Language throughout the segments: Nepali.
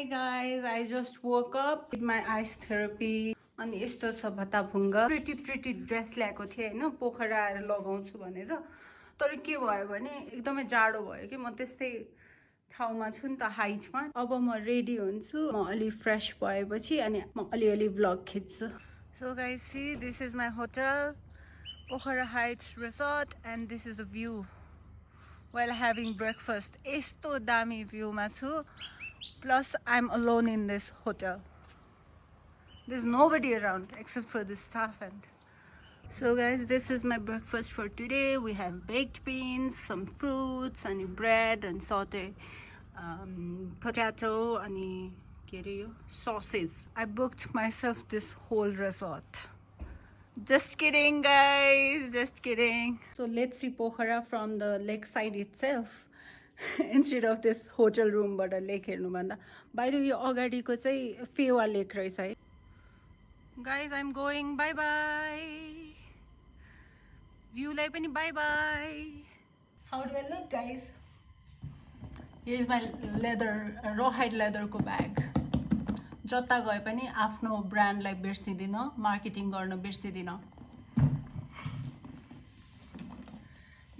Hi guys, I just woke up, did my ice therapy. अनि यस्तो छ भत्ताभुङ्ग प्रिटी ड्रेस ल्याएको थिएँ होइन पोखरा आएर लगाउँछु भनेर तर के भयो भने एकदमै जाडो भयो कि म त्यस्तै ठाउँमा छु नि त हाइटमा अब म रेडी हुन्छु म अलि फ्रेश भएपछि अनि म अलिअलि भ्लग खिच्छु so guys see this is my hotel Pokhara Heights resort and this is a view while having breakfast. Esto dami view ma chu. Plus I'm alone in this hotel. There's nobody around except for the staff and so guys, this is my breakfast for today. We have baked beans, some fruits, and bread and saute potato and sausage. I booked myself this whole resort. Just kidding guys, just kidding. So let's see Pokhara from the lake side itself instead of this hotel room but a lake hernu banda. By the way, agadi ko chai Fewa lake raisa hai. Guys, I'm going, bye bye. View lai pani bye bye. How do I look guys? Here is my leather rawhide leather ko bag. जता गए पनि आफ्नो ब्रान्डलाई बिर्सिदिन मार्केटिङ गर्न बिर्सिदिन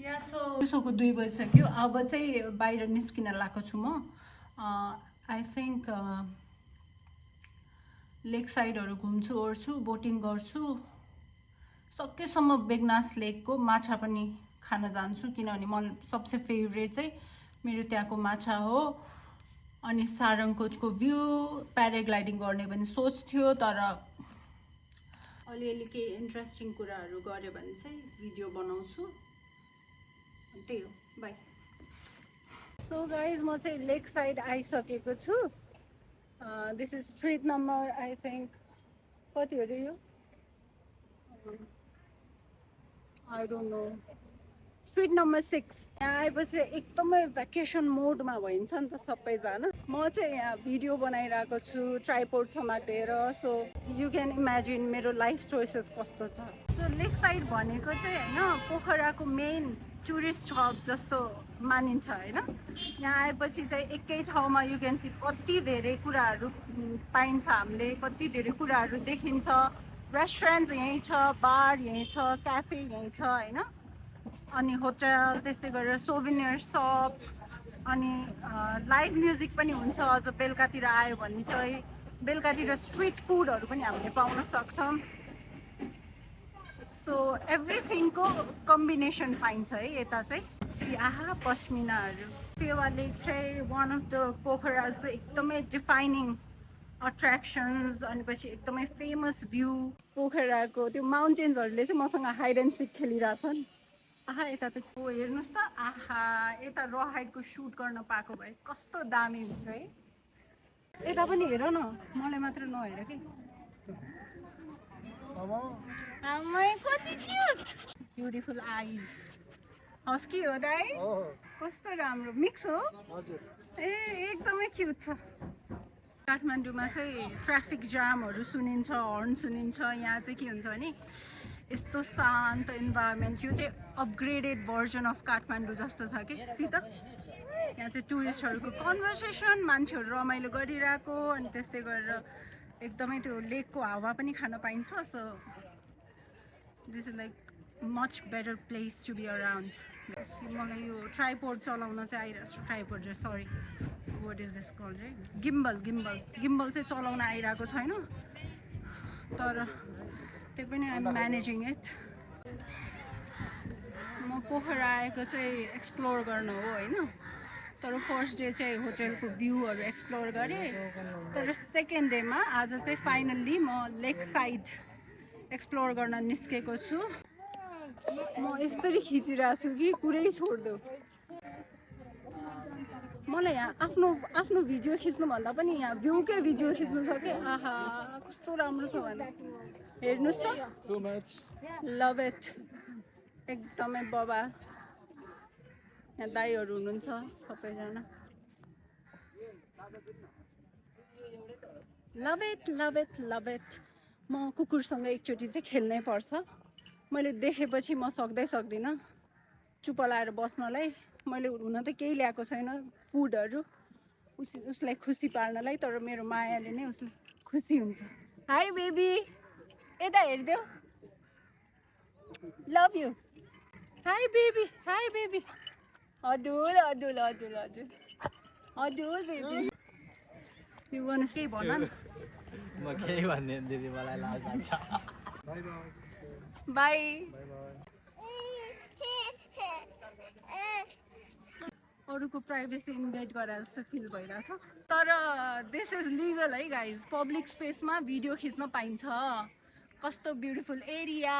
या सो दिउँसोको 2 बजिसक्यो अब चाहिँ बाहिर निस्किन लागेको छु म आई थिंक लेक साइडहरु घुम्छु ओर्छु बोटिङ गर्छु सकेसम्म बेगनास लेकको माछा पनि खान जान्छु किनभने म सबसे फेभरेट चाहिँ मेरो त्यहाँको माछा हो अनि सारङकोटको भ्यू प्याराग्लाइडिङ गर्ने पनि सोच थियो तर अलिअलि के इन्ट्रेस्टिङ कुराहरु गरे भने चाहिँ भिडियो बनाउँछु त्यही हो बाइ सो गाइज म चाहिँ लेक साइड आइसकेको छु this is street number I think कति हो यो I don't know street number 6 यहाँ आएपछि एकदमै भ्याकेसन मोडमा भइन्छ नि त सबैजना म चाहिँ यहाँ भिडियो बनाइरहेको छु ट्राइपोड समातेर सो यु क्यान इमेजिन मेरो लाइफ चोइसेस कस्तो छ सो लेक साइड भनेको चाहिँ हैन पोखराको मेन टुरिस्ट हब जस्तो मानिन्छ हैन यहाँ आएपछि चाहिँ एकै ठाउँमा यु क्यान सी कति धेरै कुराहरू पाइन्छ हामीले कति धेरै कुराहरू देखिन्छ रेस्टुरेन्ट यही छ बार यही छ क्याफे यही छ हैन अनि होटल त्यस्तै गरेर सोभिनियर शप अनि लाइभ म्युजिक पनि हुन्छ अझ बेलुकातिर आयो भने चाहिँ बेलुकातिर स्ट्रीट फुडहरू पनि हामीले पाउन सक्छौँ सो एभ्रिथिङको कम्बिनेसन पाइन्छ है यता चाहिँ सिआहा पस्मिनाहरू फेवा लेक चाहिँ वान अफ द पोखराजको एकदमै डिफाइनिङ अट्र्याक्सन्स अनि पछि एकदमै फेमस भ्यू पोखराको त्यो माउन्टेन्सहरूले चाहिँ मसँग हाइड एन्ड सिक खेलिरहेछन् आहा यता त हेर्नुस् त आहा यता rawhide को शूट गर्न पाएको भए कस्तो दामी हुन्छ है यता पनि हेर न मलाई मात्र नहेर के आमै कति क्यूट ब्युटिफुल आइज हस्की हो दाइ कस्तो राम्रो मिक्स हो हजुर ए एकदमै क्यूट छ काठमाडौँमा चाहिँ ट्राफिक जामहरु सुनिन्छ हर्न सुनिन्छ यहाँ चाहिँ के हुन्छ भने यस्तो शान्त इन्भाइरोमेन्ट यो चाहिँ अपग्रेडेड भर्जन अफ काठमाडौँ जस्तो छ कि सी त यहाँ चाहिँ टुरिस्टहरूको कन्भर्सेसन मान्छेहरू रमाइलो गरिरहेको अनि त्यस्तै गरेर एकदमै त्यो लेकको हावा पनि खान पाइन्छ so this is like much better place to be around मलाई यो ट्राइपोड चलाउन चाहिँ आइरहेको छ ट्राइपोड रे sorry what is this called रे गिम्बल चाहिँ चलाउन आइरहेको छैन तर त्यही पनि आइम म्यानेजिङ इट म पोखरा आएको चाहिँ एक्सप्लोर गर्न हो होइन तर फर्स्ट डे चाहिँ होटलको भ्यूहरू एक्सप्लोर गरेँ तर सेकेन्ड डेमा आज चाहिँ फाइनल्ली म लेक साइड एक्सप्लोर गर्न निस्केको छु म यसरी खिचिरहेको छु कि कुरै छोड्दो मलाई यहाँ आफ्नो भिडियो खिच्नुभन्दा पनि यहाँ भ्यूकै भिडियो खिच्नु छ कि आहा कस्तो राम्रो छ भने हेर्नुस् त लभ इट एकदमै बबा यहाँ दाइहरू हुनुहुन्छ सबैजना लभ इट म कुकुरसँग एकचोटि चाहिँ खेल्नै पर्छ मैले देखेपछि म सक्दिनँ चुप लाएर बस्नलाई मैले हुन त केही ल्याएको छैन फुडहरू उसलाई खुसी पार्नलाई, तर मेरो मायाले नै उसलाई खुसी हुन्छ। हाई बेबी, यता हेरिदेऊ। Love you. Hi baby, hi baby. हजुर हजुर हजुर हजुर हजुर baby. You want to say भन न। म केही भन्ने दिदी मलाई लाज लाग्छ। बाई। अरूको प्राइभेसी इन्भेट गरेर जस्तो फिल भइरहेछ। तर दिस इज लिगल है गाइज, पब्लिक स्पेसमा भिडियो खिच्न पाइन्छ। कस्तो ब्युटिफुल एरिया,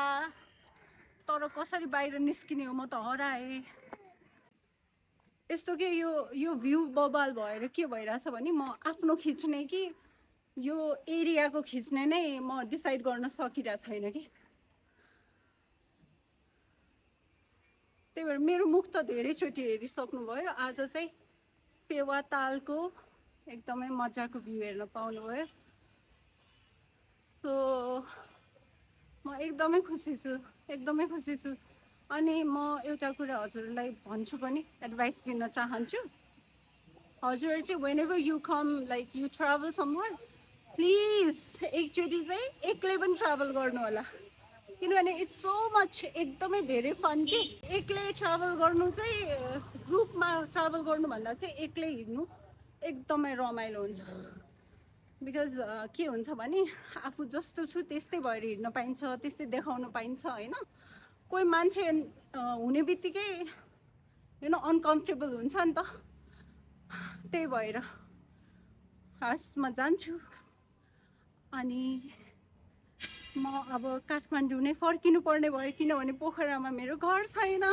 तर कसरी बाहिर निस्किने हो म त हराएँ। यस्तो के यो भ्यू बबाल भएर के भइरहेछ भने म आफ्नो खिच्ने कि यो एरियाको खिच्ने नै म डिसाइड गर्न सकिरहेको छैन कि। त्यही भएर मेरो मुख त धेरैचोटि हेरिसक्नुभयो, आज चाहिँ फेवा तालको एकदमै मजाको भ्यू हेर्न पाउनुभयो। सो म एकदमै खुसी छु, एकदमै खुसी छु। अनि म एउटा कुरा हजुरलाई भन्छु पनि, एडभाइस दिन चाहन्छु। हजुर चाहिँ when ever you com like you travel somewhere, please एकचोटि चाहिँ एक्लै पनि ट्राभल गर्नु होला, किनभने इट्स सो मच एकदमै धेरै फन कि। एक्लै ट्राभल गर्नु चाहिँ ग्रुपमा ट्राभल गर्नुभन्दा चाहिँ एक्लै हिँड्नु एकदमै रमाइलो हुन्छ। बिकज के हुन्छ भने आफू जस्तो छु त्यस्तै भएर हिँड्न पाइन्छ, त्यस्तै देखाउन पाइन्छ होइन। कोही मान्छे हुने बित्तिकै अनकम्फर्टेबल हुन्छ नि त। त्यही भएर हस् म जान्छु। अनि म अब काठमाडौँ नै फर्किनु पर्ने भयो, किनभने पोखरामा मेरो घर छैन।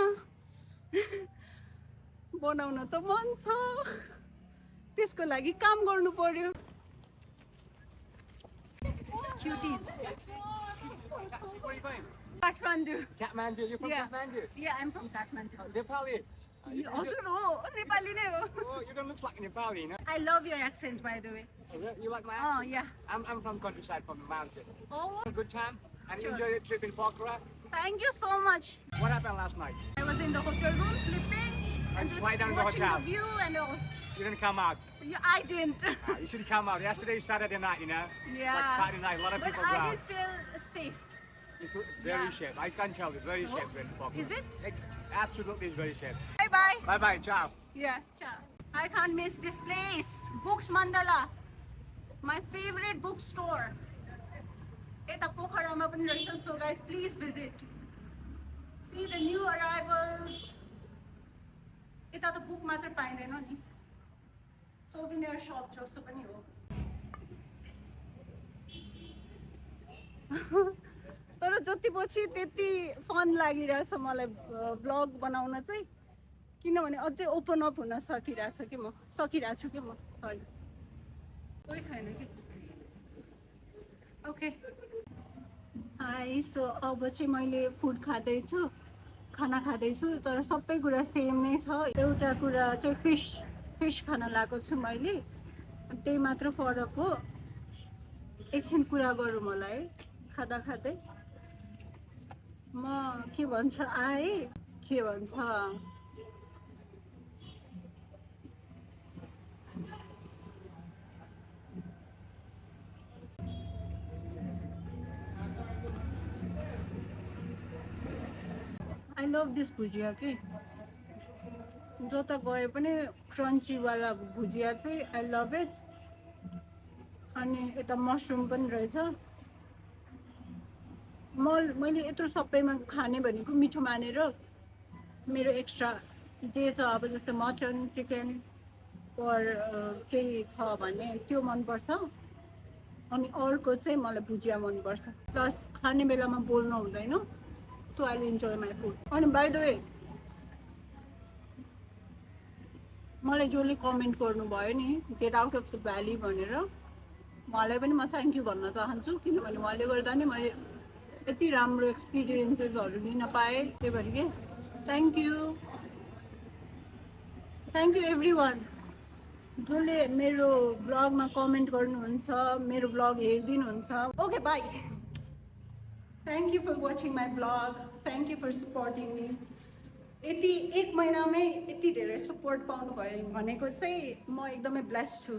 बनाउन त मन छ, त्यसको लागि काम गर्नु पर्यो। Cuties. Where are you going? Kathmandu. Kathmandu. You're from Kathmandu? Yeah, I'm from Kathmandu. Nepali? हजुर हो, नेपाली नै हो। Oh, you don't look like Nepali, you know? I love your accent, by the way. Oh, really? You like my accent? Oh, yeah. I'm from countryside, from the mountain. Oh, A good time? And you Sure. enjoy the trip in Pokhara? thank you so much. What happened last night? I was in the hotel room sleeping and just lie just down in the watching hotel. the view and all. You didn't come out. Yeah, I didn't. You should come out. Yesterday's Saturday night, you know? It's like Yeah. Friday night, a lot of But people I go out. did feel safe. You feel very Yeah. safe. I can tell you, very Oh, safe in Pokhara. is it? Absolutely is very safe. Bye bye. Bye-bye, ciao. Yeah, ciao. I can't miss this place. Books Mandala, my favorite bookstore. Eta Pokharama pani raheछ, so guys, please visit. See the new arrivals. Eta त book मात्र पाइँदैन नि, souvenir shop जस्तो पनि हो। तर जति पछि त्यति फन लागिरहेछ मलाई ब्लग बनाउन चाहिँ, किनभने अझै ओपन अप हुन सकिरहेछु कि म सरी कोही छैन कि। ओके हाई, सो अब चाहिँ मैले फुड खाँदैछु, खाना खाँदैछु, तर सबै कुरा सेम नै छ। एउटा कुरा चाहिँ फिस खान लागेको छु मैले, त्यही मात्र फरक हो। एकछिन कुरा गरौँ होला है खाँदा खाँदै। म के भन्छ आएँ, के भन्छ आई लभ दिस भुजिया कि, जता गए पनि क्रन्चीवाला भुजिया चाहिँ आई लभ इट। अनि यता मसरुम पनि रहेछ। मैले यत्रो सबैमा खाने भनेको मिठो मानेर मेरो एक्स्ट्रा जे छ, अब जस्तो मटन चिकन और केही छ भने त्यो मनपर्छ। अनि अर्को चाहिँ मलाई भुजिया मनपर्छ। प्लस खाने बेलामा बोल्नु हुँदैन, so I enjoy my food. अनि बाई द वे मलाई जसले कमेन्ट गर्नुभयो नि get out of the valley भनेर, उहाँलाई पनि म थ्याङ्क यू भन्न चाहन्छु, किनभने उहाँले गर्दा नै मैले यति राम्रो एक्सपिरियन्सेसहरू लिन पाएँ। त्यही भएर के थ्याङ्क यू एभ्री वान जसले मेरो ब्लगमा कमेन्ट गर्नुहुन्छ, मेरो ब्लग हेरिदिनुहुन्छ। Okay bye, thank you for watching my blog, thank you for supporting me. यति 1 महिनामै यति धेरै सपोर्ट पाउनु भयो भनेको चाहिँ म एकदमै ब्लेस्ड छु